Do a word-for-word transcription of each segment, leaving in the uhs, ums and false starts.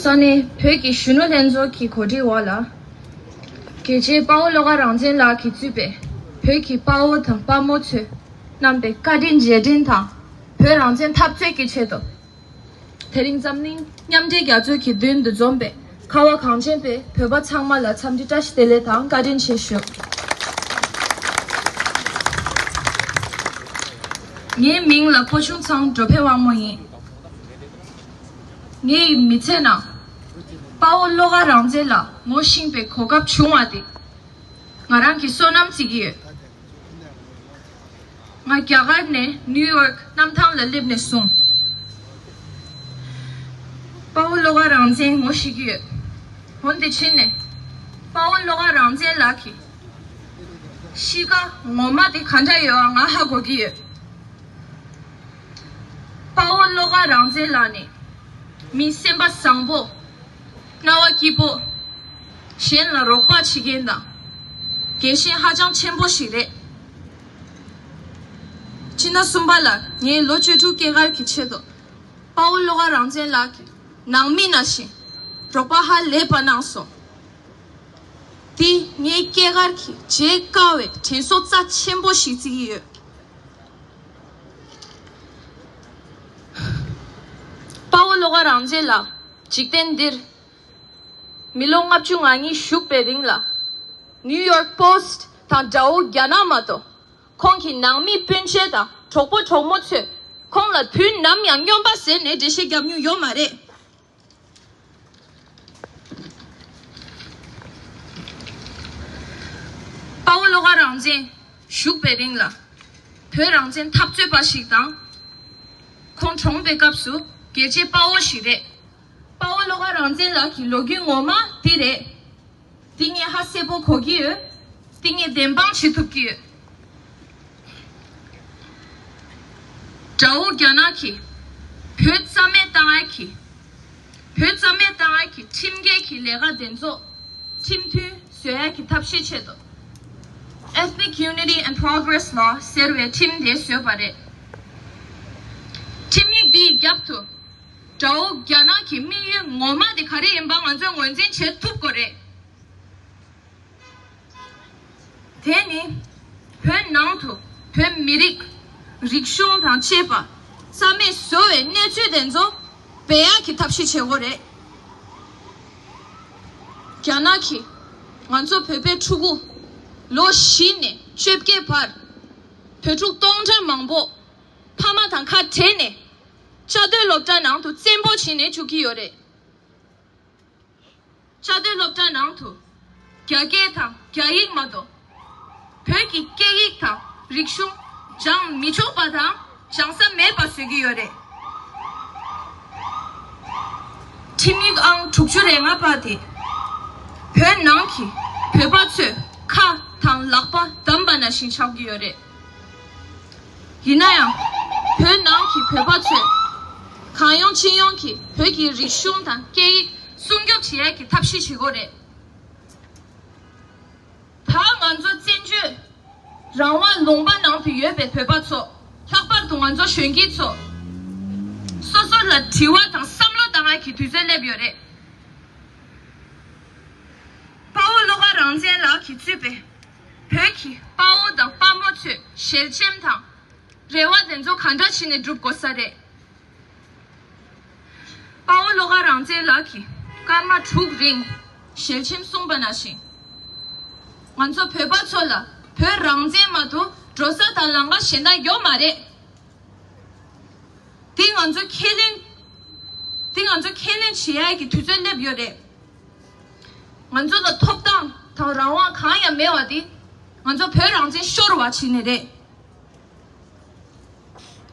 ས་གནས་བོད་ཀྱི་གཞོན་ནུ་ལྷན་ཚོགས་ཀྱི་གོ་སྒྲིག་འོག་ལ། རྒྱལ་གཅེས་དཔའ་བོ་བློ་དགའ་རང་བཙན་ལགས་ཀྱིས་གཙོས་པའི་བོད་ཀྱི་དཔའ་བོ་དང་དཔའ་མོ་ཚོས་གནང་པའི་བཀའ་དྲིན་རྗེས་དྲན་དང་། བོད་རང་བཙན་འཐབ་རྩོད་ཀྱི་ཆེད་དུ། དེ་རིང་འཛམ་གླིང་མཉམ་འབྲེལ་རྒྱལ་ཚོགས་ཀྱི་མདུན་དུ་འཛོམས་པའི་ཁ་བ་གངས་ཅན་པའི་བོད་པ་ཚང་མ་ལ་འཚམས་འདྲི་བཀྲ་ཤིས་བདེ་ལེགས་དང་བཀའ་དྲིན་ཆེ་ཞུ། ངའི་མིང་ལ་ཕོ་ཆུང་ཚང་འགྲོ་ཕན་དབང་མོ་ཡིན། ངའི་མི་ཚེ་ནང་དཔའ་བོ་བློ་དགའ་རང་བཙན་ལགས་ངོ་ཤེས་པའི་གོ་སྐབས་བྱུང་བ་དེ་ང་རང་གི་བསོད་ནམས་བརྩི་གི་ཡོད། ང་རྒྱ་གར་ནས་ནིའུ་ཡོག་གནམ་ཐང་ལ་སླེབས་ནས་བཟུང་དཔའ་བོ་བློ་དགའ་རང་བཙན་ངོ་ཤེས་ཀྱི་ཡོད། འོན་ཏེ་ཕྱིན་ནས་དཔའ་བོ་བློ་དགའ་རང་བཙན་ལགས་ཀྱི་གཤིས་ཀ་ངོ་མ་དེ་ག་འདྲ་ཡོད་ཨ་ང་ཧ་གོ་གི་ཡོད། དཔའ་བོ་བློ་དགའ་རང་བཙན་ལགས་ནི་མི་སེམས་པ་བཟང་པོ། སྣང་བ་སྐྱིད་པོ། གཞན་ལ་རོགས་པ་བྱེད་མཁན་དང་། རྒྱལ་ཞེན་ཧ་ཅང་ཆེན་པོ་ཞིག་རེད། སྤྱི་ཟླ་གསུམ་པ་ལ་ངའི་ལོ་བཅུ་དྲུག་སྐྱེས་སྐར་གྱི་ཆེད་དུ། དཔའ་བོ་བློ་དགའ་རང་བཙན་ལགས་ཀྱིས་ནང་མི་ནང་བཞིན་རོགས་པ་ཧ་ལས་པ་གནང་སོང་། འདི་ངའི་སྐྱེས་སྐར་གྱི་བརྗེད་དཀའ་བའི་དྲན་གསོ་རྩ་ཆེན་པོ་ཞིག་བརྩི་གི་ཡོད། དཔའ་བོ་བློ་དགའ་རང་བཙན་ལགས་འཇིག་རྟེན་འདིར་མི་ལོ་ལྔ་བཅུ་ང་གཉིས་བཞུགས་པའི་རིང་ལ། ནིའུ་ཡོག་པོ་སི་ཊི་དང་དགྲ་བོ་རྒྱ་ནག་མ་གཏོགས། ཁོང་གི་ནང་མི་སྤུན་མཆེད་དང་གྲོགས་པོ་གྲོགས་མོ་ཚོས་ཁོང་ལ་དུས་ནམ་ཡང་སྨྱོན་པ་ཟེར་ནས་འགྲེལ་བཤད་བརྒྱབ་མྱོང་ཡོད་མ་རེད། དཔའ་བོ་བློ་དགའ་རང་བཙན་བཞུགས་པའི་རིང་ལ་བོད་རང་བཙན་འཐབ་རྩོད་པ་ཞིག་དང་། ཁོང་གྲོངས་པའི་སྐབས་སུ་རྒྱལ་གཅེས་དཔའ་བོ་ཞིག་རེད། དཔའ་བོ་བློ་དགའ་རང་བཙན་ལགས་ཀྱི་ལོ་རྒྱུས་ངོ་མ་འདི་རེད། འདི་ངས་ཧ་གསལ་པོ་གོ་གི་ཡོད། འདི་ངས་བདེན་དཔང་བྱེད་ཐུབ་ཀྱི་ཡོད། དགྲ་བོ་རྒྱ་ནག་གིས་བོད་རྩ་མེད་བཏང་ཡ་གི། བོད་རྩ་མེད་བཏང་ཡ་གི་ཁྲིམས་འགལ་གྱི་ལས་ཀ་དེ་ཚོ་ཁྲིམས་མཐུན་བཟོ་ཡ་གི་ཐབས་ཤེས་ཆེད་དུ། Ethnic Unity and Progress Law ཟེར་བའི་ཁྲིམས་དེ་བཟོས་པ་རེད། ཁྲིམས་ཡིག་འདིའི་རྒྱབ་ཏུ། དགྲ་བོ་རྒྱ་ནག་གི་དམིགས་ཡུལ་ངོ་མ་དེ་ག་རེ་ཡིན་པ་ང་ཚོས་ངོས་འཛིན་བྱེད་ཐུབ་དགོས་རེད། དེ་ནི། བོད་ནང་དུ་བོད་མི་རིགས། རིག་གཞུང་དང་བཅས་པ་རྩ་མེད་བཟོ་བའི་གནས་ཚུལ་དེ་ཚོ་སྦས་ཡག་གི་ཐབས་ཤེས་བྱེད་དགོས་རེད། རྒྱ་ནག་གིས་ང་ཚོ་བོད་པའི་ཕྲུ་གུ་ལོ་བཞི་ནས་བཅོ་བརྒྱད་བར་བོད་ཕྲུག་སྟོང་ཕྲག་མང་པོ་ཕ་མ་དང་ཁ་བྲལ་ནས་བཅའ་སྡོད་སློབ་གྲྭ་ནང་དུ་བཙན་པོ་བྱས་ནས་བཅུག་གི་ཡོད་རེད། བཅའ་སྡོད་སློབ་གྲྭ་ནང་དུ་རྒྱ་སྐད་དང་རྒྱ་ཡིག་མ་གཏོགས་བོད་ཀྱི་སྐད་ཡིག་དང་རིག་གཞུང་སྦྱང་མི་ཆོག་པ་དང་སྦྱང་ས་མེད་པ་བཟོ་གི་ཡོད་རེད། ཁྲིམས་ཡིག་ཨང་དྲུག་ཅུ་རེ་ལྔ་པ་དེ་བོད་ནང་གི་བོད་པ་ཚོའི་ཁ་དང་ལག་པ་བསྡམས་པ་ནང་བཞིན་ཆགས་ཀྱི་ཡོད་རེད། ཡིན་ན་ཡང་། བོད་ནང་གི་བོད་པ་ཚོས་གང་ཡོང་ཅི་ཡོང་གིས་བོད་ཀྱི་རིག་གཞུང་དང་སྐད་ཡིག་སྲུང་སྐྱོབ་བྱེད་ཡག་གི་ཐབས་ཤེས་བྱེད་དགོས་རེད། ད་ང་ཚོ་བཙན་བྱོལ་རང་དབང་ལུང་པ་ནང་དུ་ཡོད་པའི་བོད་པ་ཚོ་ལྷག་པར་དུ་ང་ཚོ་གཞོན་སྐྱེས་ཚོ་སོ་སོ་ལ་དྲི་བ་དང་བསམ་བློ་བཏང་ཡག་གི་དུས་ཚོད་སླེབས་ཡོད་རེད། དཔའ་བོ་བློ་དགའ་རང་བཙན་ལགས་ཀྱིས་གཙོས་པའི་བོད་ཀྱི་དཔའ་བོ་དང་དཔའ་མོ་ཚོས་ཞལ་ཆེམས་དང་རེ་བ་དེ་ཚོ་ག་འདྲ་བྱས་ནས་སྒྲུབ་དགོས་ས་རེད། དཔའ་བོ་བློ་དགའ་རང་བཙན་ལགས་ཀྱིས་སྐར་མ་དྲུག་རིང་ཞལ་ཆེམས་གསུངས་པ་ནང་བཞིན། ང་ཚོ་བོད་པ་ཚོ་ལ་བོད་རང་བཙན་མ་གཏོགས་འགྲོ་ས་དང་ལམ་ཁ་གཞན་དག་ཡོད་མ་རེད། དེ་ང་ཚོ་ཁས་ལེན། དེ་ང་ཚོ་ཁས་ལེན་བྱེད་ཡག་གི་དུས་ཚོད་སླེབས་ཡོད་རེད། ང་ཚོ་ལ་ཐོབ་ཐང་དང་རང་དབང་གང་ཡང་མེད་པ་དེ་ང་ཚོ་བོད་རང་བཙན་ཤོར་བ་བྱས་ནས་རེད།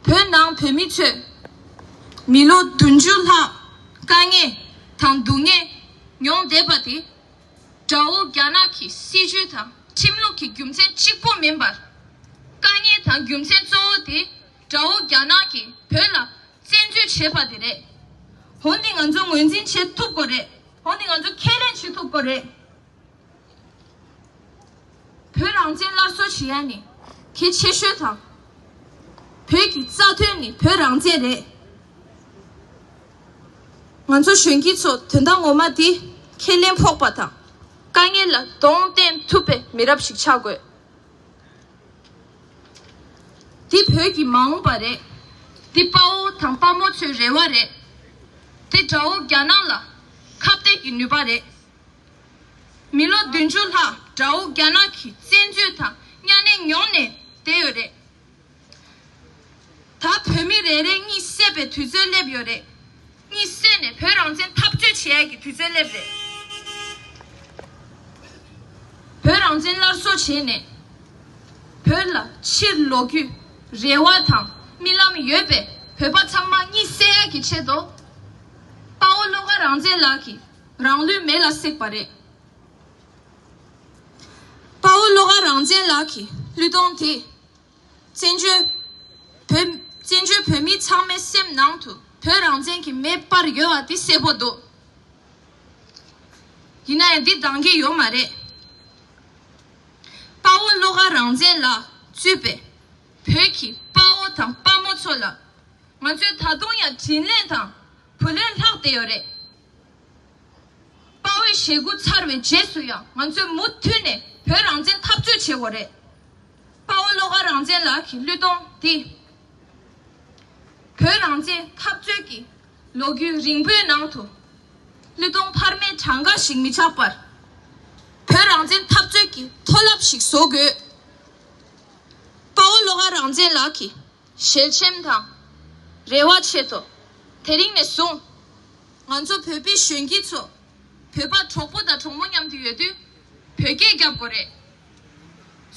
བོད་ནང་བོད་མི་ཚོས་མི་ལོ་བདུན་ཅུ་ལྷག་དཀའ་ངལ་དང་སྡུག་བསྔལ་མྱོང་བསྡད་པ་དེ་དགྲ་བོ་རྒྱ་ནག་གི་སྲིད་ཇུས་དང་ཁྲིམས་ལུགས་ཀྱི་རྒྱུ་མཚན་གཅིག་པོ་མིན་པར། དཀའ་ངལ་དང་རྒྱུ་མཚན་གཙོ་བོ་དེ་དགྲ་བོ་རྒྱ་ནག་གིས་བོད་ལ་བཙན་འཛུལ་བྱས་པ་དེ་རེད། འོན་ཏེ་ང་ཚོ་ངོས་འཛིན་བྱེད་ཐུབ་དགོས་རེད། འོན་ཏེ་ང་ཚོ་ཁས་ལེན་བྱེད་ཐུབ་དགོས་རེད། བོད་རང་བཙན་སླར་གསོ་བྱེད་ཡ་ནི་གལ་ཆེ་ཤོས་དང་། བོད་ཀྱི་རྩ་དོན་ནི་བོད་རང་བཙན་རེད། ང་ཚོ་གཞོན་སྐྱེས་ཚོ་དོན་དག་ངོ་མ་དེ་ཁས་ལེན་ཕོད་པ་དང་། དཀའ་ངལ་ལ་གདོང་བསྟན་ཐུབ་པའི་མི་རབས་ཤིག་ཆགས་དགོས། འདི་བོད་ཀྱི་མ་འོངས་པ་རེད། འདི་དཔའ་བོ་དང་དཔའ་མོ་ཚོའི་རེ་བ་རེད། འདི་དགྲ་བོ་རྒྱ་ནག་ལ་ཁ་གཏད་ཀྱི་ནུས་པ་རེད། མི་ལོ་བདུན་ཅུ་ལྷག་དགྲ་བོ་རྒྱ་ནག་གི་བཙན་འཛུལ་དང་གཉའ་གནོན་མྱོང་ནས་བསྡད་ཡོད་རེད། ད་བོད་མི་རེ་རེ་གཉིད་སད་པའི་དུས་ཚོད་སླེབས་ཡོད་རེད། གཉིད་སད་ནས་བོད་རང་བཙན་འཐབ་རྩོད་བྱེད་ཡག་གི་དུས་ཚོད་སླེབས་རེད། བོད་རང་བཙན་སླར་གསོ་བྱས་ནས། བོད་ལ་ཕྱིར་ལོག་རྒྱུའི་རེ་བ་དང་རྨི་ལམ་ཡོད་པའི་བོད་པ་ཚང་མ་གཉིད་སད་ཡག་གི་ཆེད་དུ། དཔའ་བོ་བློ་དགའ་རང་བཙན་ལགས་ཀྱིས་རང་ལུས་མེ་ལ་བསྲེགས་པ་རེད། དཔའ་བོ་བློ་དགའ་རང་བཙན་ལགས་ཀྱི་བློས་གཏོང་དེས། བཙན་བྱོལ་བོད། བཙན་བྱོལ་བོད་མི་ཚང་མའི་སེམས་ནང་དུ་བོད་རང་བཙན་གྱི་མེ་སྤར་ཡོད་པ་དེ་གསལ་པོ་འདུག་ཡིན་ན་ཡང་འདི་འདང་གི་ཡོད་མ་རེད། དཔའ་བོ་བློ་དགའ་རང་བཙན་ལགས་གཙོས་པའི་བོད་ཀྱི་དཔའ་བོ་དང་དཔའ་མོ་ཚོ་ལ། ང་ཚོས་ད་དུང་ཡང་དྲིན་ལན་དང་བུ་ལོན་ལྷག་བསྡད་ཡོད་རེད། དཔའ་བོའི་ཞེ་དགུ་ཚར་བའི་རྗེས་སུ་ཡང་ང་ཚོས་མུ་མཐུད་ནས་བོད་རང་བཙན་འཐབ་རྩོད་བྱེད་དགོས་རེད། དཔའ་བོ་བློ་དགའ་རང་བཙན་ལགས་ཀྱི་བློས་གཏོང་འདི། བོད་རང་བཙན་འཐབ་རྩོད་ཀྱི་ལོ་རྒྱུས་རིང་པོའི་ནང་དུ། བློས་གཏོང་འཕར་མའི་གྲངས་ཀ་ཞིག་མི་ཆགས་པར། བོད་རང་བཙན་འཐབ་རྩོད་ཀྱི་མཐོ་རླབས་ཤིག་བཟོ་དགོས། དཔའ་བོ་བློ་དགའ་རང་བཙན་ལགས་ཀྱི་ཞལ་ཆེམས་དང་རེ་བ་ཆེད་དུ། དེ་རིང་ནས་བཟུང་ང་ཚོ་བོད་པའི་གཞོན་སྐྱེས་ཚོ་བོད་པ་གྲོགས་པོ་དང་གྲོགས་མོ་མཉམ་དུ་ཡོད་དུས་བོད་སྐད་རྒྱབ་དགོས་རེད།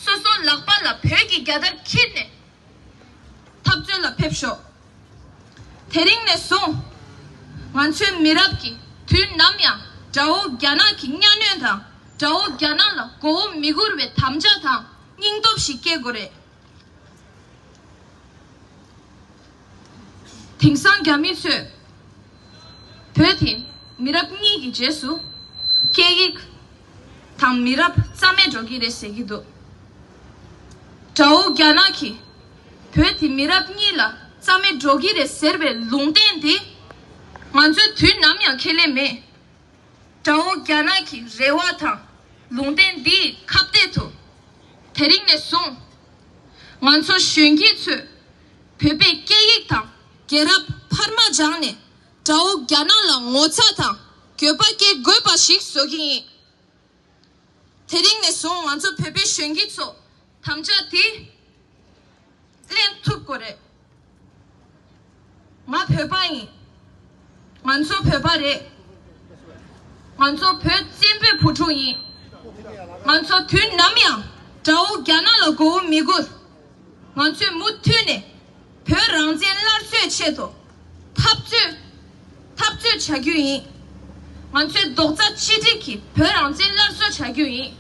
སོ་སོ་ལག་པ་ལ་བོད་ཀྱི་རྒྱལ་དར་འཁྱེར་ནས་འཐབ་རྩོད་ལ་ཕེབས་ཤོག་དེ་རིང་ནས་བཟུང་ང་ཚོའི་མི་རབས་ཀྱིས་དུས་ནམ་ཡང་དགྲ་བོ་རྒྱ་ནག་གི་གཉའ་གནོན་དང་དགྲ་བོ་རྒྱ་ནག་ལ་མགོ་བོ་མི་སྒུར་བའི་དམ་བཅའ་དང་སྙིང་སྟོབས་ཤིག་སྐྱེ་དགོས་རེད། དེང་སང་རྒྱ་མི་ཚོས་བོད་དེ་མི་རབས་གཉིས་ཀྱི་རྗེས་སུ་སྐད་ཡིག་དང་མི་རབས་རྩ་མེད་འགྲོ་གི་རེད་ཟེར་གྱི་འདུག་དགྲ་བོ་རྒྱ་ནག་གིས་བོད་དེ་མི་རབས་གཉིས་ལ་རྩ་མེད་འགྲོ་གི་རེད་ཟེར་བའི་ལུང་བསྟན་དེ་ང་ཚོས་དུས་ནམ་ཡང་ཁས་ལེན་མེད། དགྲ་བོ་རྒྱ་ནག་གི་རེ་བ་དང་ལུང་བསྟན་འདིའི་ཁ་གཏད་དུ། དེ་རིང་ནས་བཟུང་ང་ཚོ་གཞོན་སྐྱེས་ཚོས་བོད་པའི་སྐད་ཡིག་དང་རྒྱལ་རབས་འཕར་མ་སྦྱངས་ནས་དགྲ་བོ་རྒྱ་ནག་ལ་ངོ་ཚ་དང་འགྱོད་པ་སྐྱེ་དགོས་པ་ཞིག་བཟོ་གི་ཡིན། དེ་རིང་ནས་བཟུང་ང་ཚོ་བོད་པའི་གཞོན་སྐྱེས་ཚོ་དམ་བཅའ་དེ་ལེན་ཐུབ་དགོས་རེད། ང་བོད་པ་ཡིན། ང་ཚོ་བོད་པ་རེད། ང་ཚོ་བོད་བཙན་པོའི་བུ་ཕྲུག་ཡིན། ང་ཚོ་དུས་ནམ་ཡང་དགྲ་བོ་རྒྱ་ནག་ལ་མགོ་བོ་མི་སྒུར། ང་ཚོས་མུ་མཐུད་ནས་བོད་རང་བཙན་སླར་གསོའི་ཆེད་དུ་འཐབ་རྩོད། འཐབ་རྩོད་བྱ་རྒྱུ་ཡིན། ང་ཚོས་རྡོག་རྩ་གཅིག་སྒྲིལ་གྱིས་བོད་རང་བཙན་སླར་གསོ་བྱ་རྒྱུ་ཡིན།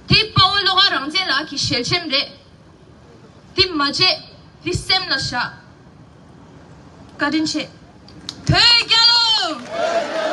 འདི་དཔའ་བོ་བློ་དགའ་རང་བཙན་ལགས་ཀྱི་ཞལ་ཆེམས་རེད། འདི་མ་བརྗེད། འདི་སེམས་ལ་བཞག་བཀའ་དྲིན་ཆེ། བོད་རྒྱལ་ལོ།